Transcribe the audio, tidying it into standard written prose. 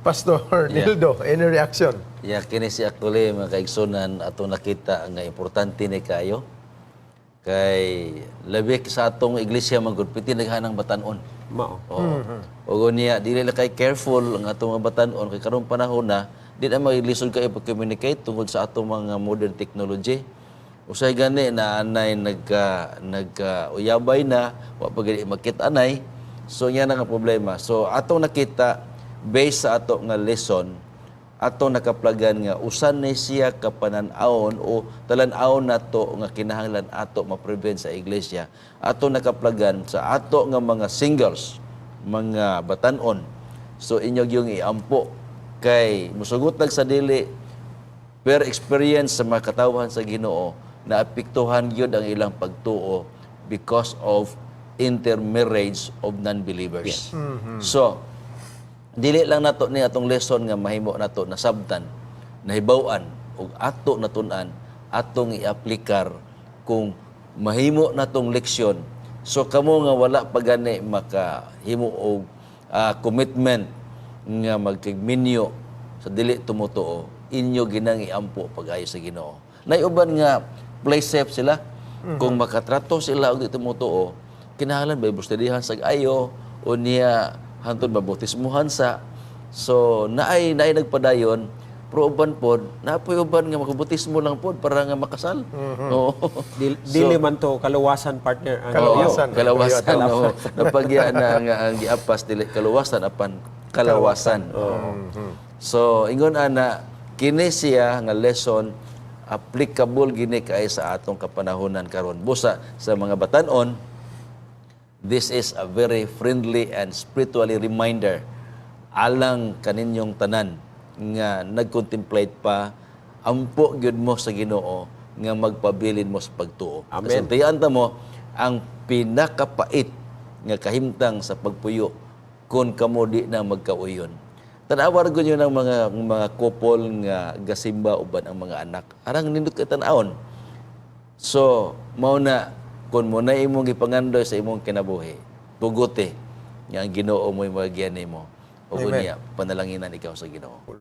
Pastor Nildo, any reaction? Yeah, kini si actually, mga kaigsunan, ato nakita nga importante ni kayo. Kay labi sa atong iglesia man gud piti naghanang batan-on. Mao. Oo. Ug niya dili lang kay careful ang atong mga batan-on kay karong panahon na di na maglisod kayo pag-communicate tungod sa atong mga modern technology. Usay gani na anay nagka nagka uyabay na wa pa gani makit-anay. So yan ang problema. So atong nakita, based sa ato nga lesson, ato nakaplagan nga usan ni siya ka panan-awon o talan-awon nato nga kinahanglan ato ma-prevent sa iglesia. Ato nakaplagan sa ato nga mga singles, mga batan-on. So inyo yung iampo kay musugot lag sa dili per experience sa mga katawhan sa Ginoo na apektuhan gyud ang ilang pagtuo because of intermarriage of non-believers. So, dili lang nato ni atong lesson nga mahimo nato nasabtan, nahibaw-an ug ato natun-an, atong iaplikar kung mahimo natong leksyon. So kamo nga wala pa gani makahimo og commitment nga magkigminyo sa dili tumutuo, inyo ginang iampo pag-ayo sa Ginoo. Nay uban nga play safe sila. Kung makatrato sila og di tumutuo, kinahanglan Bible studyhan sa ayo o niya hantod mabautismuhan sa. So naay nagpadayon, pero uban pod, napoy uban nga makabautismo lang pod para nga makasal. Oo. Dili man to kaluwasan, partner. Ang Kalawasan. Oo, kalawasan. Oo. Napagya na nga ang giapas dili kaluwasan apan kalawasan. Oo. So ingon ana, kini siya nga lesson applicable gini kay sa atong kapanahonan karon. Busa sa mga batan-on, this is a very friendly and spiritually reminder alang kaninyong tanan nga nag-contemplate pa, ampo gyud mo sa Ginoo nga magpabilin mo sa pagtuo. Amen. Kasi tiyan ta mo ang pinakapait nga kahimtang sa pagpuyo kung kamo di na magkauyon. Tan-awar gud yun ang mga couple nga gasimba uban ang mga anak. Arang nindot kay tan-awon. So, mao na kung mo na imong gipangandoy sa imong kinabuhi, tugote nga ang Ginoo mo'y magiyan nimo. Ug Amen. niya panalanginan ikaw sa Ginoo.